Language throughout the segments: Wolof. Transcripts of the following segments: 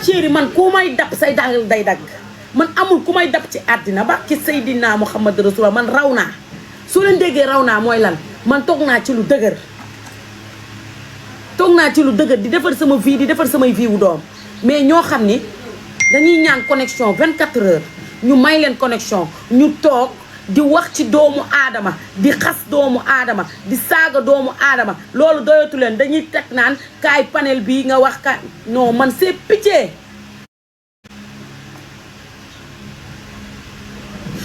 chéri man ku may dab say dal day dagg man amul ku may dab ci àddina ba ci Seydina Muhammad Rasulullah man raw naa soo leen déggee raw naa mooy lan man toog naa ci lu dëgër di defar sama vie di defar samay vie wu doom mais ñoo xam ni dañuy ñaan connexion 24 heures ñu may leen connexion ñu toog di wax ci doomu aadama di xas doomu aadama di saaga doomu aadama loolu doyatu leen dañuy teg naan kaay panel bi nga wax ka non man c'est pitié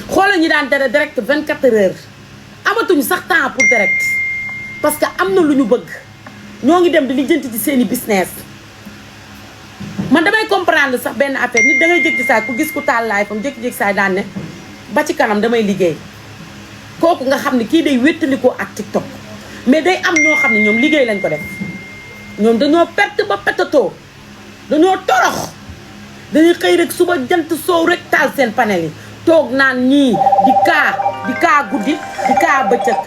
xoolal ñi daan tere direct 24 heures amatuñu sax temps pour direct parce que am na lu ñu bëgg ñoo ngi dem di lijjanti ci seeni business man damay comprendre sax benn affaire nit da ngay jékki saa ku gis ku taal laay fam jékki-jékki saa daan ne ba ci kanam damay liggéey kooku nga xam ne kii day wéttalikoo ak TikTok mais day am ñoo xam ne ñoom liggéey lañ ko def ñoom dañoo perte ba petatoo dañoo torox dañuy xëy rek suba jant soow rek taal seen panel yi toog naan ñii di kaa guddi di kaa bëccëg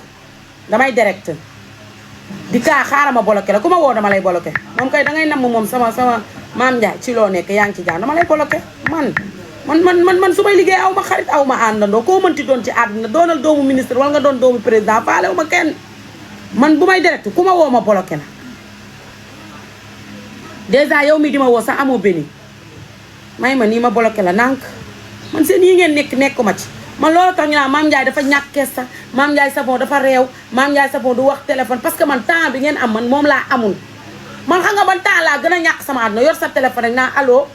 damay direct di kaa xaaral ma bloqué la ku ma woo dama lay bloqué moom kay dangay namm moom sama maam Ndiaye ci loo nekk yaa ngi ci jaan dama lay bloqué man su may liggéey aw ma xarit aw ma àndandoo koo mënti doon ci àdduna doonal doomu ministre wala nga doon doomu président faale wu ma kenn man bu may direct ku ma woo ma bloqué la dèjà yow mi di ma woo sax amoo béni may ma nii ma bloqué la nànk man seen yi ngeen nekkuma ci man loolu tax ñu naan Mame Ndiaye dafa ñàkk kees sax Mame Ndiaye Savon dafa réew Mame Ndiaye Savon du wax téléphone parce que man temps bi ngeen am man moom laa amul man xam nga ban temps laa gën a ñàkk sama àdduna yor sa téléphone rek naa allo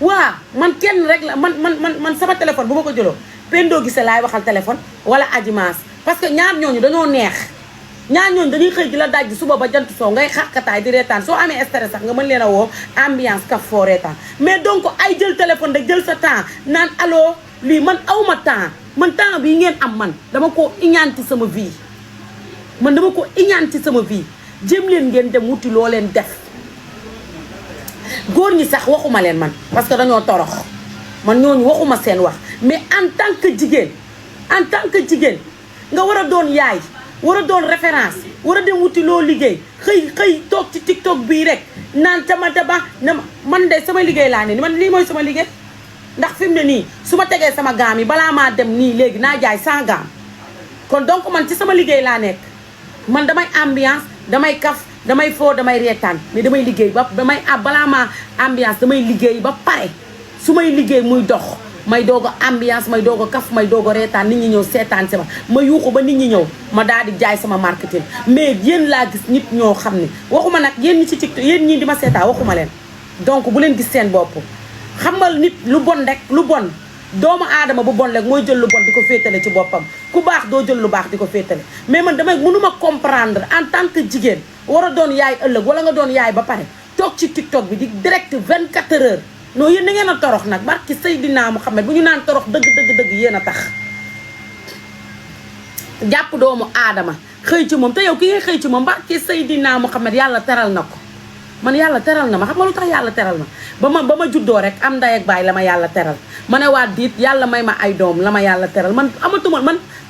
waa man kenn rek la man sama téléphone bu ma ko jëloo Pendo Guissé laay waxal téléphone wala Adjimas parce que ñaar ñooñu dañoo neex ñaar ñooñu dañuy xëy di la daj suba ba jant soo ngay xàqataay di reetaan soo amee stress sax nga mën leen a woo ambiance kaf foo reetaan mais donc ay jël téléphone rek jël sa temps naan allo lii man awma temps man temps bii ngeen am man dama ko iñaan ci sama vie jéem leen ngeen dem wuti loo leen def góor ñi sax waxuma leen man parce que dañoo torox man ñooñu waxuma seen wax mais en tant que jigéen nga war a doon yaay war a doon référence war a dem wuti loo liggéey xëy toog ci TikTok bii rek naan tamata ba na man de sama liggéey laa ne man lii mooy sama liggéey ndax fi mu ne nii su ma tegee sama gaam yi balaa maa dem nii léegi naa jaay 100 gaam kon donc man ci sama liggéey laa nekk man damay ambiance damay kaf damay foo damay reetaan mais damay liggéey ba balaa maa ambiance damay liggéey ba pare su may liggéey muy dox may doog a ambiance may doog a kaf may doog a reetaan nit ñi ñëw seetaan si ma yuuxu ba nit ñi ñëw ma daal di jaay sama marketing mais yéen laa gis nit ñoo xam ne waxuma nag yéen ñi ci TikTok yéen ñii di ma seetaan waxuma leen donc bu leen gis seen bopp xamal nit lu bon rek lu bon doomu aadama bu bon rek mooy jël lu bon di ko féetale ci boppam ku baax doo jël lu baax di ko féetale mais man damay mënuma comprendre en tant que jigéen war a doon yaay ëllëg wala nga doon yaay ba pare toog ci TikTok bi di direct 24 heures non yéen na ngeen a torox nag barki Seydina Muhammad bu ñu naan torox dëgg yéen a tax jàpp doomu aadama xëy ci moom te yow ki ngay xëy ci moom barki Seydina Muhammad yàlla teral na ko man yàlla teral na ma xam nga lu tax yàlla teral ma ba ma juddoo rek am ndey ak baay la ma yàlla teral ma ne waa diit yàlla may ma ay doom la ma yàlla teral man amatuma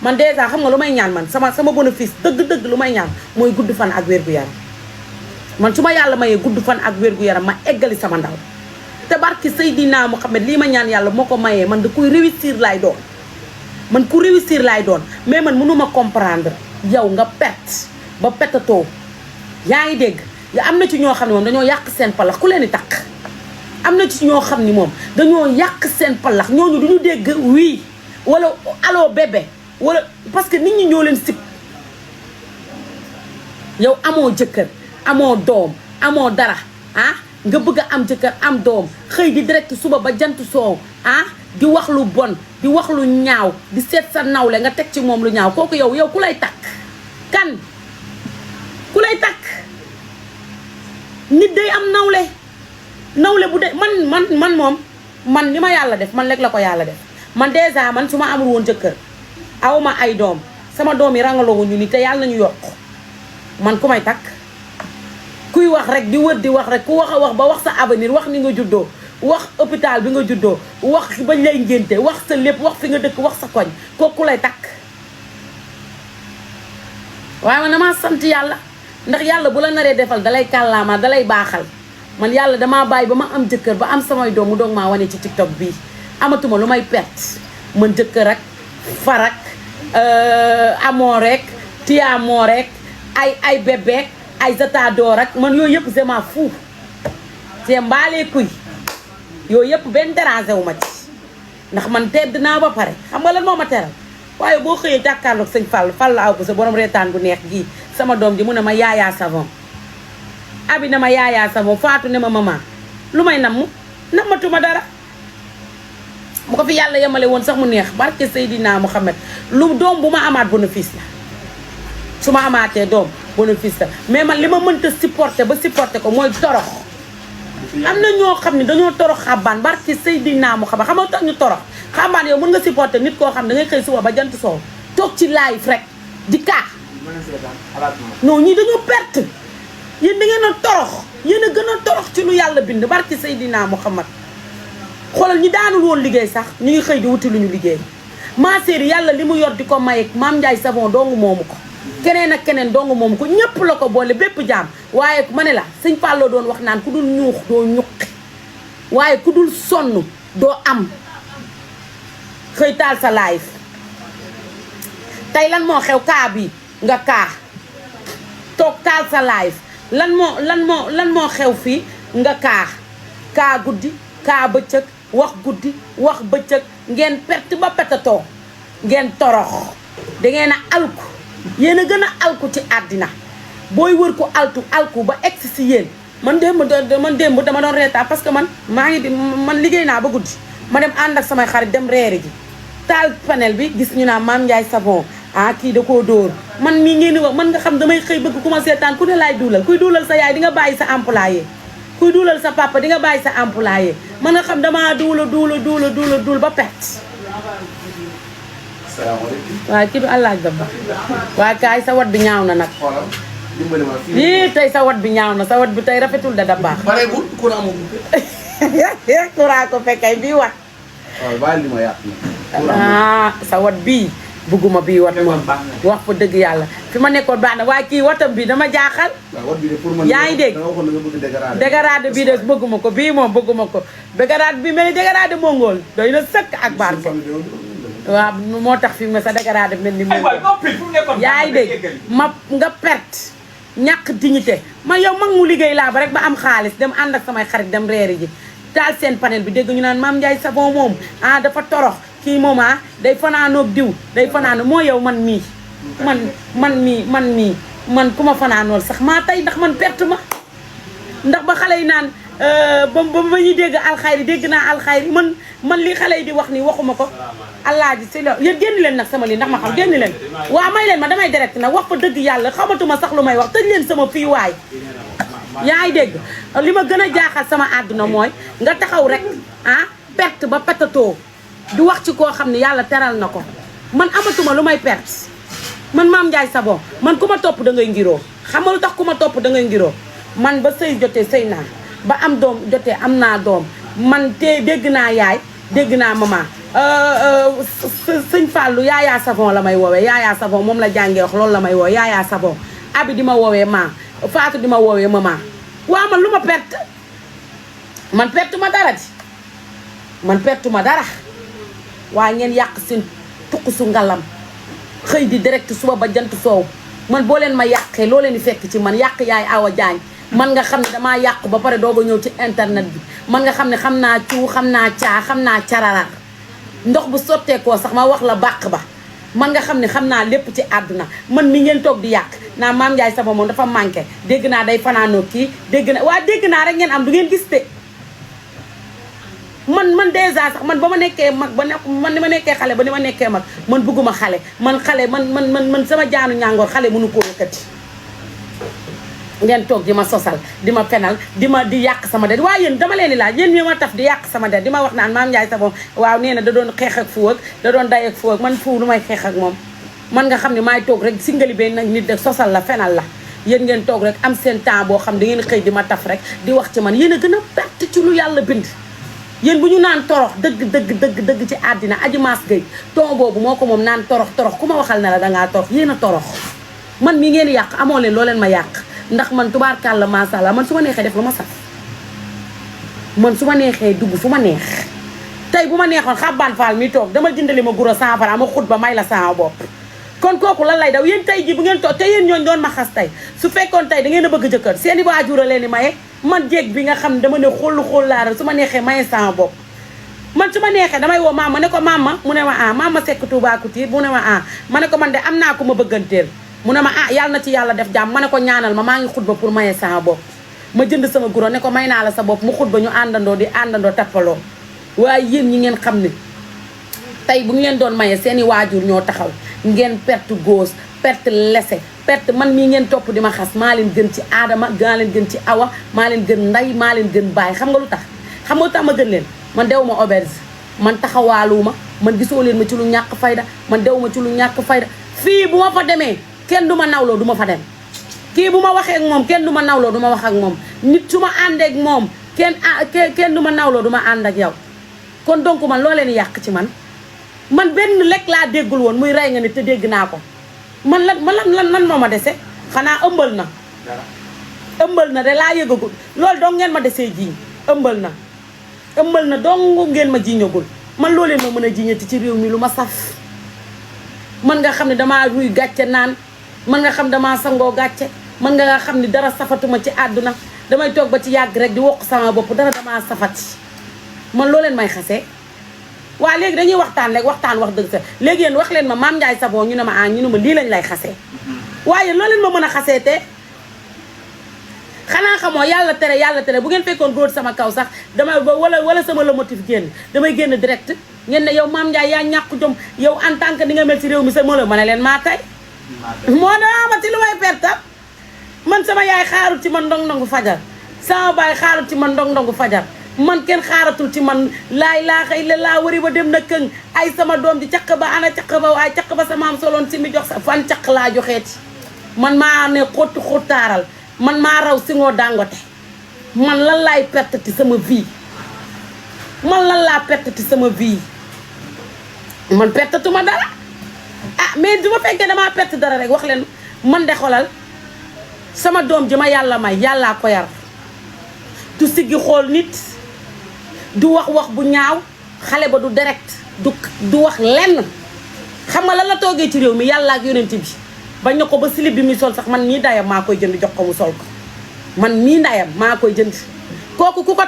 man dèjà xam nga lu may ñaan man sama bénéfice dëgg lu may ñaan mooy gudd fan ak wér-gu-yaram man su ma yàlla mayee gudd fan ak wér-gu-yaram ma eggali sama ndaw te barki Seydina Muhammad lii ma ñaan yàlla moo ko mayee man da kuy réussir laay doon man ku réussir laay doon mais man mënuma comprendre yow nga perte ba petatoo yaa ngi dégg am na ci ñoo xam ne moom dañoo yàq seen palax ku leen di takk am na ci ñoo xam ni moom dañoo yàq seen palax ñooñu duñu dégg oui wala allo bébé wala parce que nit ñi ñoo leen sib yow amoo jëkkër amoo doom amoo dara nga bëgg a am jëkkër am doom xëy di direct suba ba jant soow di wax lu bon di wax lu ñaaw di seet sa nawle nga teg ci moom lu ñaaw kooku yow ku lay takk kan ku lay takk nit day am nawle bu de man moom man li ma yàlla def man rek la ko yàlla def man dèjà man su ma amul woon jëkkër awma ay doom sama doom yi rangalowuñu ni te yàlla nañu yokk man ku may takk kuy wax rek di wër di wax rek ku wax a wax ba wax sa avenir wax ni nga juddoo wax hôpital bi nga juddoo wax bañ lay ngénte wax sa lépp wax fi nga dëkk wax sa koñ kooku lay takk waaye man damaa sant yàlla ndax yàlla bu la naree defal dalay kàllaama dalay baaxal man yàlla damaa bàyyi ba ma am jëkkër ba am samay doom mu doog maa wane ci TikTok bii amatuma lu may perte man jëkkër ak farak amoo rek tiamoo rek ay bébé ay zatadoor ak man yooyu yëpp c'est ma fou c'est mbaalee kuy yooyu yëpp benn dérangé wu ma ci ndax man tedd naa ba pare xam nga lan moo ma teral waaye boo xëyee jàkkaarloog sëñ Fall aw bu sa borom reetaan bu neex gii sama doom ji mu ne ma yaayaa savon abi ne ma yaayaa savon faatu ne ma maman lu may nammatuma dara bu ko fi yàlla yemale woon sax mu neex barke Seydina Muhammad lu doom bu ma amaat bénéfice la su ma amaatee doom bénéfice la mais man li ma mënta supporter ba supporter ko mooy torox am na ñoo xam ne dañoo torox xabaan barke Seydina Muhammad xam nga tax ñu torox xabaan yow mën nga supporter nit koo xam da ngay xëy suba ba jant soow toog ci live rek di kaa non ñii dañoo perte yéen da ngeen a torox yéen a gën a torox ci lu yàlla bind barke Seydina Muhammad xoolal ñi daanul woon liggéey sax ñu ngi xëy di wuti lu ñu liggéey ma série yàlla li mu yor di ko maye Mame Ndiaye Savon dongu moomu ko keneen ak keneen dongu moomu ko ñëpp la ko boole bépp jaam waaye ma ne la sëñ Fallou doon wax naan ku dul ñuux doo ñuqi waaye ku dul sonn doo am xëy taal sa live tey lan moo xew kaa bi nga kaa toog taal sa live lan moo xew fii nga kaa guddi kaa bëccëg wax guddi wax bëccëg ngeen perte ba petatoo ngeen torox dangeen a alku yéen a gën a alku ci àddina booy wër ko alku ba egsi si yéen man démb dama doon reetaan parce que man man liggéey naa ba guddi ma dem ànd ak samay xarit dem reeri ji taal panel bi gis ñu naan Mame Ndiaye Savon kii da koo dóor man mii ngeen di wax man nga xam damay xëy bëgg ku ma seetaan ku ne laay duulal kuy duulal sa yaay di nga bàyyi sa employé kuy duulal sa papa di nga bàyyi sa employé man nga xam damaa duul ba perte. salaamaaleykum. waaye kii du àllaaj ba ba waaye kaay sa wat bi ñaaw na nag. xoolal dimbali ma fii. yii tey sa wat bi ñaaw na sa wat bi tey rafetul da baax. pareegul courant moo coupé. courant ko fekkay bii wat. waaw bàyyi li ma yàq nag. sa wat bii. bugguma bii wat moom wax fa dëgg yàlla fi ma nekkoon baax na waaye kii watam bi dama jaaxal. wat bi de pour man yaa ngi dégg dégradé bii de bëgguma ko bii moom bëgguma ko dégradé bi mel ni dégradé mongol doy na sëkk ak barke waaw moo tax fi ma sa dégradé mel ni mongol yaa ngi dégg ma nga perte ñàkk dignité man yow mag mu liggéey laa ba rek ba am xaalis dem ànd ak samay xarit dem reeri ji taal seen panel bi dégg ñu naan Mame Ndiaye Savon moom dafa torox kii moom day fanaanoog diw day fanaanoo moo yow man mii man ku ma fanaanool sax maa tey ndax man perte ma ndax ba xale yi naan ba ñuy dégg alxayri dégg naa alxayri man li xale yi di wax nii waxuma ko allaaji si la yéen génn leen nag sama lii ndax ma xam génn leen waaw may leen ma damay direct nag wax fa dëgg yàlla xamatuma sax lu may wax tëj leen sama fii waay yaa ngi dégg li ma gën a jaaxal sama àdduna mooy nga taxaw rek perte ba petatoo du wax ci koo xam ne yàlla teral na ko man amatuma lu may perte man Mame Ndiaye Savon man ku ma topp da ngay ngiroo xam nga lu tax ku ma topp da ngay ngiroo man ba sëy jotee sëy naa ba am doom jotee am naa doom man te dégg naa yaay dégg naa maman sëñ Fallou Yaya Savon la may woowee Yaya Savon moom la jàngee wax loolu la may woowee Yaya Savon abi di ma woowee ma Fatou di ma woowee maman waaw man lu ma perte man perte ma dara ji man perte ma dara waaye ngeen yàq seen tuq su ngalam xëy di direct suba ba jant soow man boo leen ma yàqee loo leen di fekk ci man yàq yaay Awa Jaañ man nga xam ne damaa yàqu ba pare doog a ñëw ci internet bi man nga xam ne xam naa cuu xam naa caa xam naa cararar ndox bu sotteekoo sax ma wax la bàq ba man nga xam ne xam naa lépp ci àdduna man mi ngeen toog di yàq naa Mame Ndiaye Savon moom dafa manqué dégg naa day fanaanoo kii dégg na waa dégg naa rek ngeen am du ngeen gis te man dèjà sax man ba ma nekkee mag ba man ni ma nekkee xale ba ni ma nekkee mag man bëgguma xale man xale man sama jaanu ñàngoor xale mënu koo yëkkati ngeen toog di ma sosal di ma fenal di yàq sama der waaye yéen dama leen di laaj yéen ñi ma taf di yàq sama der di ma wax naan Mame Ndiaye Savon waaw nee na da doon xeex ak fu ak da doon day ak fu ak man fu lu may xeex ak moom man nga xam ne maay toog rek singali bee nag nit de sosal la fenal la yéen ngeen toog rek am seen temps boo xam da ngeen xëy di ma taf rek di wax ci man yéen a gën a perte ci lu yàlla bind yéen bu ñu naan torox dëgg ci àddina Adji Mass Gueye ton boobu moo ko moom naan torox ku ma waxal ne la dangaa torox yéen a torox man mi ngeen yàq amoo leen loo leen ma yàq ndax man tubaarkàlla macha allah man su ma neexee def lu ma saf man su ma neexee dugg fu ma neex tey bu ma neexoon xabbaan faal mi toog dama jëndali ma guro 100 francs ma xut ba may la sama bopp kon kooku lan lay daw yéen tey ji bu ngeen toog te yéen ñooñ doon ma xas tey su fekkoon tey da ngeen a bëgg jëkkër seeni waajur a leen di maye man jéeg bi nga xam ne dama ne xool laara su ma neexee maye sama bopp man su ma neexee damay woo maama ne ko maama mu ne ma ah maama sekk Touba Couture mu ne ma ah ma ne ko man de am naa ko ma bëgganteel mu ne ma ah yàlla na ci yàlla def jàmm ma ne ko ñaanal ma maa ngi xutba pour maye sama bopp ma jënd sama guro ne ko may naa la sa bopp mu xutba ñu àndandoo di àndandoo tappaloo waaye yéen ñi ngeen xam ne tey bu ngeen doon maye seeni waajur ñoo taxaw ngeen perte gauche perte lese perte man mii ngeen topp di ma xas maa leen gën ci aadama maa leen gën ci awa maa leen gën nday maa leen gën baay xam nga lu tax xam nga lu tax ma gën leen man dew ma auberge man taxawaaluwuma man gisoo leen ma ci lu ñàkk fayda man dew ma ci lu ñàkk fayda fii bu ma fa demee kenn du ma nawloo du ma fa dem kii bu ma waxee ak moom kenn du ma nawloo du ma wax ak moom nit su ma àndee ak moom kenn du ma nawloo du ma ànd ak yow kon donc man loo leen yàq ci man benn lekk laa déggul woon muy rey nga nit te dégg naa ko man lan moo ma dese xanaa ëmbal na de laa yëgagul loolu dong ngeen ma desee jiiñ ëmbal na dong ngeen ma jiiñagul man loo leen ma mën a jiiñati ci réew mi lu ma saf man nga xam ne damaa ruy gàcce naan man nga xam damaa sangoo gàcce man nga xam ne dara safatuma ci àdduna damay toog ba ci yàgg rek di wokk sama bopp dara damaa safati man loo leen may xasee waa léegi dañuy waxtaan rek waxtaan wax dëgg sa léegi yéen wax leen ma Mame Ndiaye Savon ñu ne ma ah ñu ne ma lii lañ lay xasee waaye loo leen ma mën a xasee te xanaa xamoo yàlla tere bu ngeen fekkoon góor sama kaw sax damay wala sama le motif génn damay génn direct ngeen ne yow Mame Ndiaye yaa ñàkk jom yow en tant que ni nga mel ci réew mi sa moo la ma ne leen maa tay moo dama ci lu may perta man sama yaay xaarut ci man ndong-ndongu fajar sama baay xaarut ci man ndong-ndongu fajar man kenn xaaratul ci man laay laa xëy la laa wari ba dem na këng ay sama doom ji caq ba ana caq ba waaye caq ba sama am soloon si mi jox sa fan caq laa joxeeti man maa ne xottu xottaaral man maa raw si ngoo Dangote man lan laay perte ci sama vie man lan laa perte ci sama vie man perte tuma dara ah mais du ma fekkee damaa perte dara rek wax leen man de xolal sama doom ji ma yàlla may yàllaa ko yar du siggi xool nit du wax bu ñaaw xale ba du direct du wax lenn xam nga lan la toogee ci réew mi yàlla ak yonent bi bañ na ko ba slip bi muy sol sax man mii ndayam maa koy jënd jox ko mu sol ko man mii ndayam maa koy jënd kooku ku ko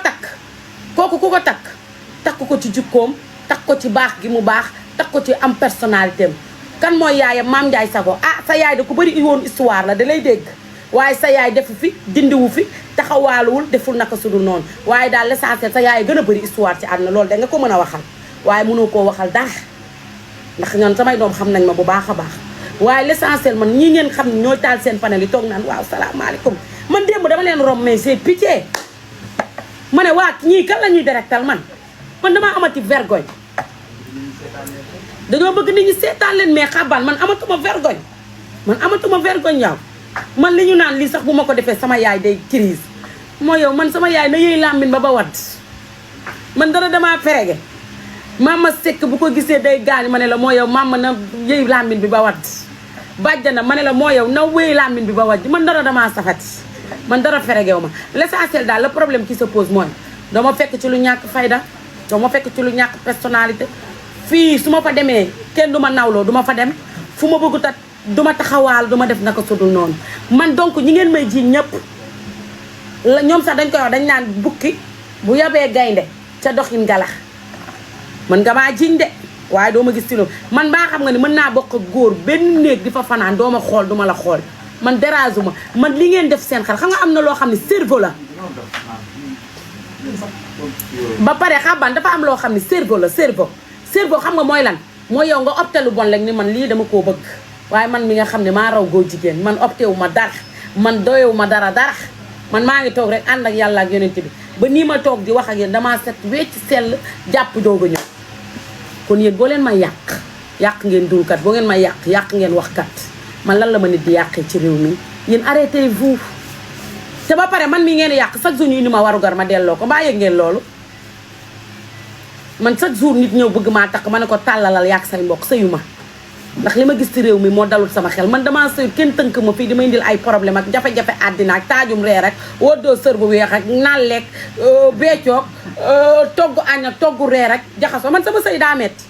takk ko ci jikkoom takk ko ci baax gi mu baax takk ko ci am personnalité am kan mooy yaayam Mame Ndiaye Savon ah sa yaay da ko bëri woon histoire la da lay dégg waaye sa yaay defu fi dindiwu fi taxawaaluwul deful naka sudul noonu waaye daal l'essentiel sa yaay gën a bëri histoire ci àdduna loolu da nga ko mën a waxal waaye mënoo koo waxal dara ndax ñoom samay doom xam nañ ma bu baax a baax waaye l'essentiel man ñi ngeen xam ne ñooy taal seen panel yi toog naan waaw salaamaaleykum man démb dama leen rom mais c'est pitié ma ne waa ñii kan la ñuy directal man damaa amati vergogne dañoo bëgg nit ñi seetaan leen mais xabaan man amatuma vergogne yow man li ñu naan lii sax bu ma ko defee sama yaay day crise moo yow man sama yaay na yëy làmbin ba wadd man dara damaa ferege mama sekk bu ko gisee day gaañ ma ne la moo yow mama na yëy làmbin bi ba wadd bàjjana ma ne la moo yow na wéy làmbin bi ba wadd man dara damaa safati man dara feregew ma l'essentiel daal le problème qui se pose mooy dama fekk ci lu ñàkk fayda dama fekk ci lu ñàkk personnalité fii su ma fa demee kenn du ma nawloo du ma fa dem fu ma bëggu tat duma taxawaal duma def naka sudul noonu man donc ñi ngeen may ji ñëpp ñoom sax dañ koy wax dañ naan bukki bu yabee gaynde ca doxin galax man nga maa jiñ de waaye doo ma gis ci loolu man baa xam nga ni mën naa bokk ak góor benn néeg di fa fanaan doo ma xool duma la xool man dérange ma man li ngeen def seen xel xam nga am na loo xam ne cerveau la ba pare xaban dafa am loo xam ne cerveau la cerveau xam nga mooy lan mooy yow nga opté lu bon rek ni man lii dama koo bëgg waaye man mi nga xam ne maa raw góor jigéen man opté wu ma dara man doyewu ma dara man maa ngi toog rek ànd ak yàlla ak yonent bi ba nii ma toog di wax ak yéen damaa set wecc sell jàpp doog a ñëw kon yéen boo leen may yàq ngeen dulkat boo ngeen may yàq ngeen waxkat man lan la ma nit di yàqee ci réew mi yéen arrêtez-vous te ba pare man mi ngeen yàq chaque jour ñu indi ma warugar ma delloo ko mbaa yëg ngeen loolu man chaque jour nit ñëw bëgg maa takk ma ne ko tàllalal yàq say mbokk sëyu ma ndax li ma gis ci réew mi moo dalul sama xel man damaa sëy kenn tënk ma fii di ma indil ay problème ak jafe-jafe àddina ak taajum reer ak woddoo sër bu weex ak nalleeg beecoog togg añ ak togg reer ak jaxasoo man sama sëy daa metti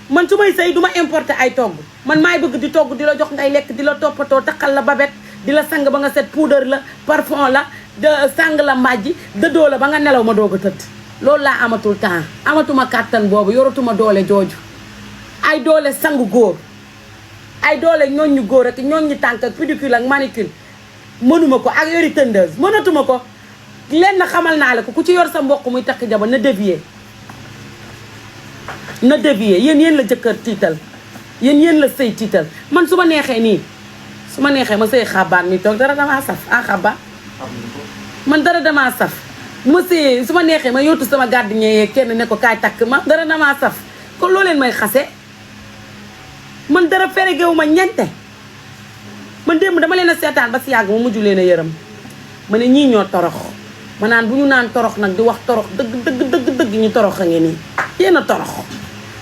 man su may sëy du ma importer ay togg man maay bëgg di togg di la jox ngay lekk di la toppatoo taxal la babet di la sang ba nga set poudre la parfum la de sang la mbàjji dëddoo la ba nga nelaw ma doog a tëdd loolu laa amatul temps amatuma kàttan boobu yoratuma doole jooju ay doole sangu góor ay doole ñooñu góor ak ñooñu tànk ak pédicule ak manicule mënuma ko ak yori tëndeuse mënatuma ko lenn xamal naa la ko ku ci yor sa mbokk muy takk jabar na dévier yéen la jëkkër tiital yéen la sëy tiital man su ma neexee nii su ma neexee ma sëy xabaan mi toog dara damaa saf xabaan man dara damaa saf ma sëyee su ma neexee ma yóotu sama gardien yee kenn ne ko kaay takk ma dara damaa saf kon loo leen may xase man dara feregewu ma ñente man démb dama leen a seetaan ba si yàgg ma mujj leen a yërëm ma ne ñii ñoo torox ma naan bu ñu naan torox nag di wax torox dëgg ñu torox a ngi nii yéen a torox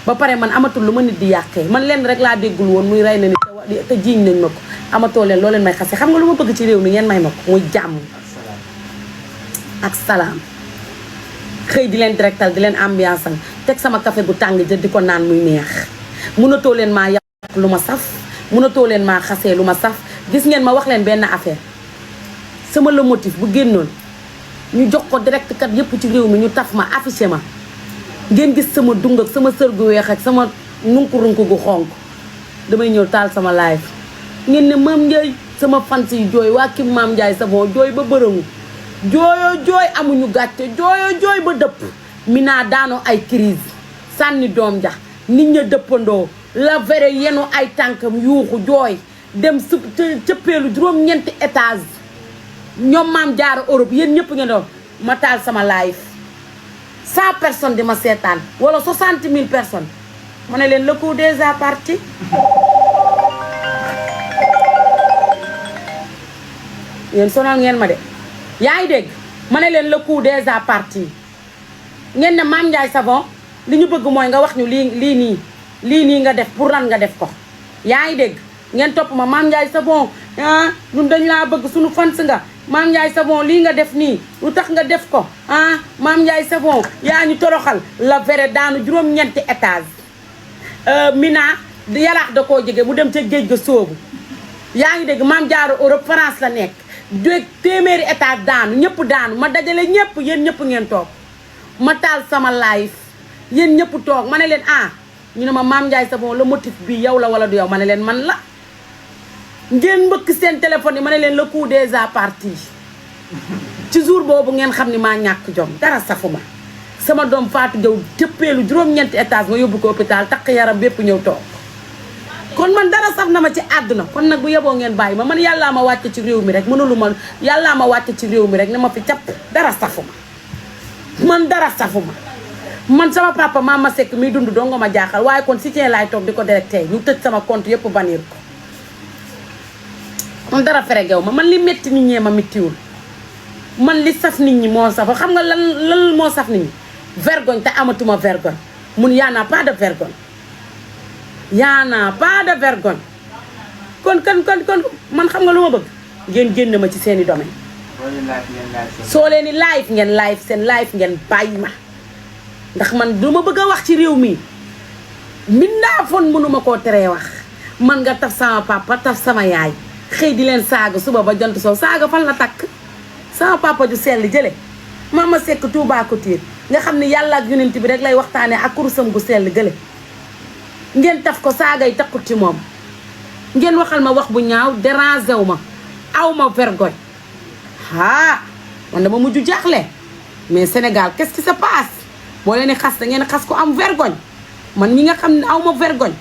ba pare man amatul lu ma nit di yàqee man leen rek laa déggul woon muy rey na nit te jiiñ nañ ma ko amatoo leen loo leen may xase xam nga lu ma bëgg ci réew mi ngeen may ma ko muy jàmm ak salaam xëy di leen directal di leen ambiance am teg sama café gu tàng jël di ko naan muy neex mënatoo leen maa yàq lu ma saf mënatoo leen maa xasee lu ma saf gis ngeen ma wax leen benn affaire sama le motif bu génnoon ñu jox ko direct kat yëpp ci réew mi ñu taf ma affiché ma ngeen gis sama dung ak sama sër gu weex ak sama nunku-runku gu xonk damay ñëw taal sama live ngeen ne Mame Ndiaye sama fans yi jooy waa kim Mame Ndiaye Savon jooy ba bërëngu jooyo jooy amuñu gàcce jooyo jooy ba dëpp Mina daanoo ay crise sànni doom ja nit ña dëppandoo la vere yenu ay tànkam yuuxu jooy dem su cëppeelu juróom-ñeenti étage ñoom Maam Jaara Europe yéen ñëpp ngeen doon ma taal sama live 100 personnes di ma seetaan wala 60 000 personnes ma ne leen le coup déjà parti yéen sonal ngeen ma de yaa ngi dégg ma ne leen le coup déjà parti ngeen ne Mame Ndiaye Savon li ñu bëgg mooy nga wax ñu lii nii nga def pour lan nga def ko yaa ngi dégg ngeen topp ma Mame Ndiaye Savon ah ñun dañ laa bëgg suñu fans nga Mame Ndiaye Savon lii nga def nii lu tax nga def ko ah Mame Ndiaye Savon yaa ñu toroxal la vere daanu juróom-ñeenti étage Mina yaraax da koo jege mu dem ca géej ga soobu yaa ngi dégg Mame Diarra Europe France la nekk dég téeméeri étage daanu ñëpp daanu ma dajale ñëpp yéen ñëpp ngeen toog ma taal sama live yéen ñëpp toog ma ne leen ah ñu ne ma Mame Ndiaye Savon le motif bi yow la wala du yow ma ne leen man la ngeen mbëkk seen téléphone yi ma ne leen le coup déjà parti ci jour boobu ngeen xam ni maa ñàkk jom dara safuma sama doom Fatou Diaw tëppeelu juróom-ñeenti étage ma yóbbu ko hôpital takk yaram bépp ñëw toog kon man dara saf na ma ci àdduna kon nag bu yeboo ngeen bàyyi ma man yàllaa ma wàcce ci réew mi rek mënulu ma yàllaa ma wàcce ci réew mi rek ne ma fi capp dara safuma man dara safuma man sama papa Mama Seck miy dund doo nga ma jaaxal waaye kon si tien laay toog di ko directé ñu tëj sama compte yëpp bannir ko man dara feregew ma man li metti nit ñee ma mettiwul man li saf nit ñi moo saf xam nga lan moo saf nit ñi vergogne te amatuma vergogne mun yaa naa pas de vergogne yaa naa pas de vergogne kon man xam nga lu ma bëgg ngeen génn ma ci seeni domaine soo leen di live ngeen live seen live ngeen bàyyi ma ndax man du ma bëgg a wax ci réew mi mindaa fon mënuma koo teree wax man nga taf sama papa taf sama yaay xëy di leen saaga suba ba jant soo saaga fan la takk sama papa ju sell jële Mama Seck Touba Couture nga xam ne yàlla ak yonent bi rek lay waxtaanee ak kurusam gu sell gële ngeen taf ko saagay takkut ci moom ngeen waxal ma wax bu ñaaw déranger wu ma aw ma vergogne ah man dama mujj jaaxle mais Sénégal qu'est-ce qui se passe boo leen di xas da ngeen xas ko am vergogne man mi nga xam ne aw ma vergogne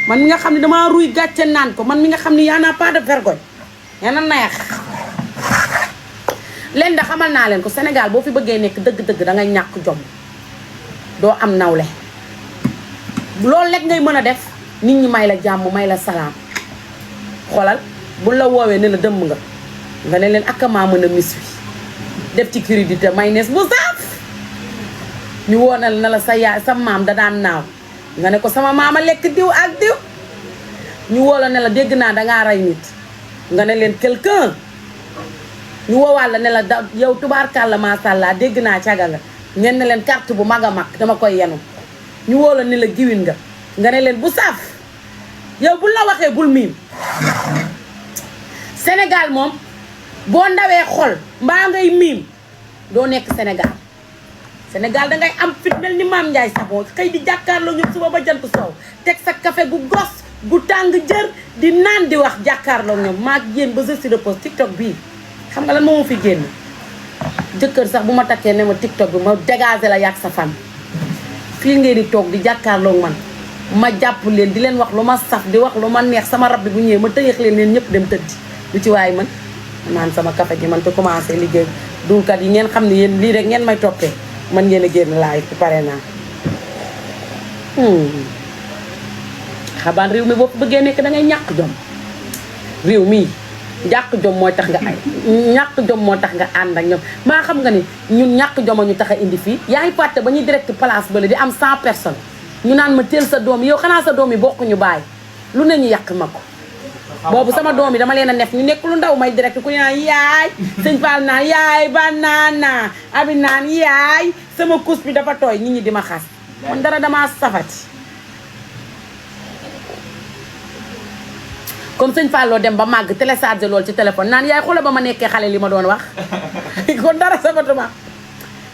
man mi nga xam ne damaa ruy gàcce naan ko man mi nga xam ne yaa naa pas de vergogne yaa na neex leen da xamal naa leen ko Sénégal boo fi bëggee nekk dëgg-dëgg da ngay ñàkk jom doo am nawle loolu lekk ngay mën a def nit ñi may la jàmm may la salaam xoolal bu la woowee ne la dëmm nga ne leen akamaa mën a mis wi def ci crédit mayonnaise bu saaf ñu woonal na la sa yaay sa maam da daan naaw nga ne ko sama maama lekk diw ak diw ñu woo la ne la dégg naa dangaa rey nit nga ne leen quelqu'un ñu woowaat la ne la da yow tubaarkàlla maasàllaa dégg naa caga nga ngeen ne leen carte bu mag a mag dama koy yenu ñu woo la ne la giwin nga ne leen bu saf yow bu la waxee bul miim Sénégal moom boo ndawee xol mbaa ngay miim doo nekk Sénégal dangay am fit mel ni Maam Ndiaye Savon xëy di jàkkaarloo ñoom suba ba jant soow teg sa café gu gos gu tàng jër di naan di wax jàkkaarloo ñoom maag yéen ba je suis repose TikTok bii xam nga lan moo ma fi génn jëkkër sax bu ma takkee ne ma TikTok bi ma dégagé la yàgg sa fan fii ngeen di toog di jàkkaarloo man ma jàpp leen di leen wax lu ma saf di wax lu ma neex sama rab bi bu ñëwee ma tëyeex leen ñëpp dem tëddi lu ci waay man naan sama café gi man te commencé liggéey duulkat yi ngeen xam ne yéen lii rek ngeen may toppee man ngeen a génn laay ci pare naa xabaan réew mi boo bëggee nekk da ngay ñàkk jom réew mii ñàkk jom mooy tax nga ay ñàkk jom moo tax nga ànd ak ñoom maa xam nga ni ñun ñàkk jom a ñu tax a indi fii yaa ngi fàtte ba ñuy direct place bale di am 100 personnes ñu naan ma teel sa doom yow xanaa sa doom yi bokkuñu bàyyi lu ne ñu yàq ma ko boobu sama doom yi dama leen a nekk ñu nekk lu ndaw may direct ku ñu naan yaay sëñ Fall naan yaay ba naan abi naan yaay sama kus bi dafa tooy nit ñi di ma xas man dara damaa safati comme sëñ Fallou dem ba màgg téléchargé loolu ci téléphone naan yaay xoola ba ma nekkee xale li ma doon wax kon dara safatuma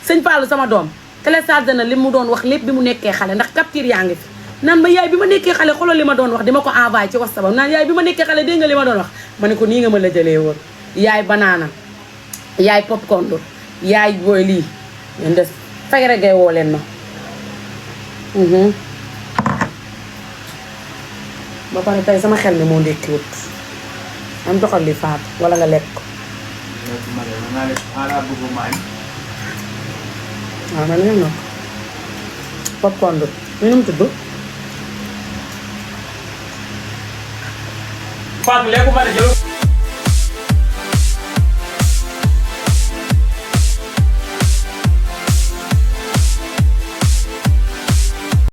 sëñ Fallou sama doom téléchargé na li mu doon wax lépp bi mu nekkee xale ndax capture yaa ngi fi naan ma yaay bi ma nekkee xale xoolal li ma doon wax dima ko envoyé ci WhatsApp naan yaay bi ma nekkee xale dégg nga li ma doon wax ma ne ko nii nga ma la jëlee woon yaay banaana yaay popcorn yaay booy lii ñun des fay regee woo leen ma ba pare tey sama xel mi moo ndékkiwut am doxal li faatu wala nga lekk ko waaw man ngeen nokk popcorn lu nu mu tudd Fatou léegi ma ne jël